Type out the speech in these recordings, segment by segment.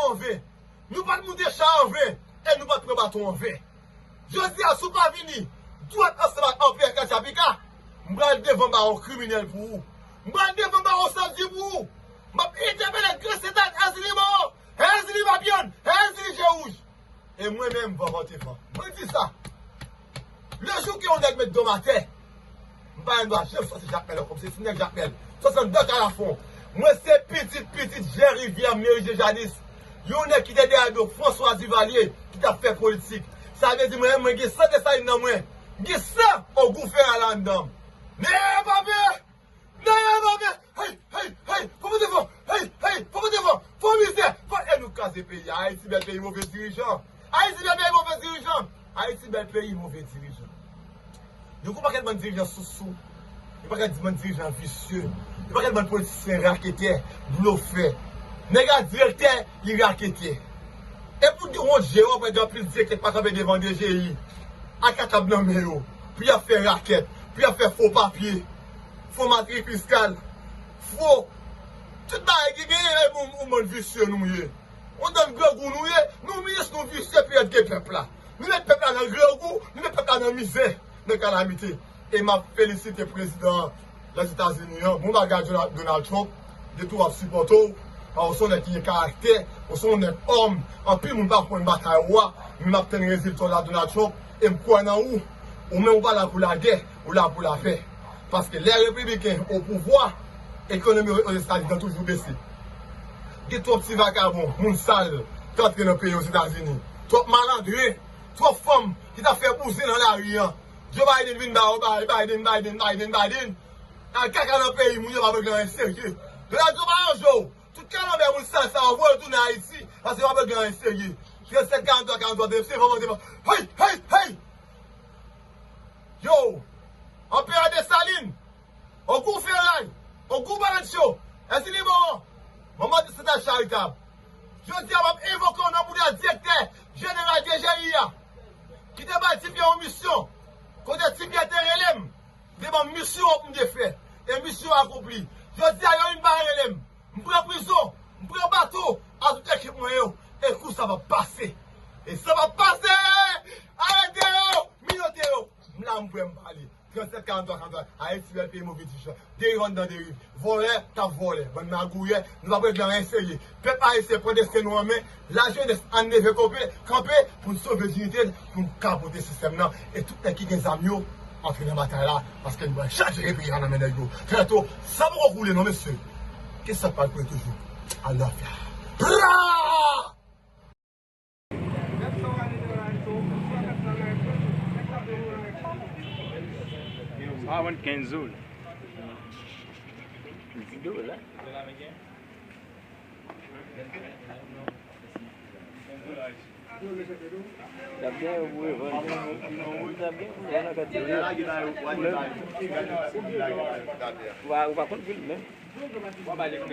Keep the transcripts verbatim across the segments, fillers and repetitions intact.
Anven. Nou pa t moute cha anven, e nou pa t pran baton anven. Jodi a, si w pa vini dwat ansanm ak anpè Katya Pika, m pral devan bawo kriminèl pou ou. M pral devan bawo sandi pou ou. M ap entèpele Gran Sentay, Èzili Bawo, Èzili Papyonn, Èzili Je Wouj. E mwen menm, Vanvan Tefan, mwen di sa. Le jou ke yon nèg met do m atè, m pa gen dwa janm sòti Jakmèl ankò, m se ti nèg Jakmèl. Swasannde Kalafon. Mwen se pitit pitit Jè Rivyè, Meri Je Janis. Yon nèg ki te dèyè do François Duvalier, ki t ap fè politik. Sa vle di mwen, mwen gen san Desalin nan mwen. M gen san Ogou Feray la anndan m. Neye pa pè! Neye pa pè! Hey, hey, hey! Fò monte fò! Hey, hey! Fò monte fò! Fò mizè! Fò, e nou kraze peyi a. Ayiti bèl peyi, move dirijan. Ayiti bèl peyi, move dirijan. Ayiti bèl peyi, move dirijan. Nou gen yon pakèt bann dirijan sousou. Yon pakèt bann dirijan visye. Yon pakèt bann politisyen raketè, blofè. Nèg la direktè, li raketè. E pou di wont, Jewòm, gen anpil direktè ki pa kanpe devan D G I ak akab nan men yo, pou y ap fè rakèt, pou y ap fè fo papye, fo matrikil fiskal, fo, tout bagay ki genyen, e bon, yon bann visye nou ye. Yon bann grangou nou ye, nou minis, nou visye, pou èd ke pèp la. Nou met pèp la nan grangou, nou met pèp la nan mizè, nan kalamite. E m ap felisite prezidan Lèzetazini an, bon bagay Donald, Donald Trump, de tou ap sipòte w, paske w se yon nèg ki gen karaktè, w se yon nèg òm, anpil moun pa konn batay ou a, men m ap tann rezilta w la Donald Trump, e m kwè nan ou, ou menm ou pa la pou lagè, ou la pou lapè. Paske lè repibliken o pouvwa, ekonomi Ozetazini an toujou bese. Gen twòp ti vakabon, moun sal, ki antre nan peyi Ozetazini. Twòp malandren, twòp fanm ki t ap fè bouzin nan lari an. Joe Biden vin ba yo, Biden, Biden, Biden, Biden. Al kaka nan peyi moun yo, pa vle gen anyen serye. Donald Trump pa yon jwe. Tout kalanbè moun sal sa yo, voye yo tounen Ayiti, paske yo pa vle gen anyen serye. Trannsenk, karanntwa, karanntwa, se fòmante. Hey, hey, hey! Yo! Anperè Desalin! Ogou Feray, Ogou Balancho, Èzili Bawo, manman de Santa Charitab. Jodi a, m ap envoke w nan bouda direktè jeneral D G I a, ki te bay Ti Pyè yon misyon, kote Ti Pyè te rele m, li te ban m misyon an pou m te fè, e misyon an akonpli. Jodi a, yo vin pa rele m, m pran prizon, m pran bato, a tout ekip mwen yo, e kou sa p ap pase. E sa p ap pase! Arete yo! Minote yo! M la, m prè, m pale. Trannsenk, karanntwa, karanntwa. Ayiti bèl peyi, move dirijan. Deriv anndan deriv. Vòlè k ap vòlè. Bann magouyè. Nou p ap regle anyen serye. Pèp ayisyen, pran desten nou an men. Lajenès, ann leve kanpe, kanpe pou n sove diyite n, pou n ka pote sistèm nan. E tout nèg ki gen zam yo, antre nan batay la. Paske nou pral chanje peyi a nan men nèg yo. Trè to, sa poko koule non, mesye. Ke sa pral koule toujou. Alafya. Pra! Sa a vann kenz dola. Di dola. T ap gen pou revann. T ap gen pou revann akademi. Ou pa, ou pa konn pil menm. Pasyans.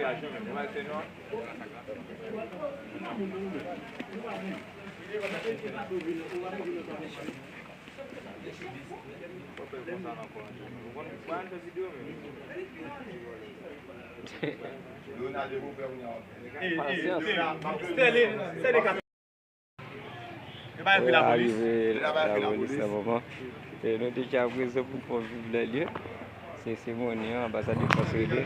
Yo arive lapolis nan moman. E nou deja prezan pou fè viv lè lye. Se seremoni an, anba sa defans rele.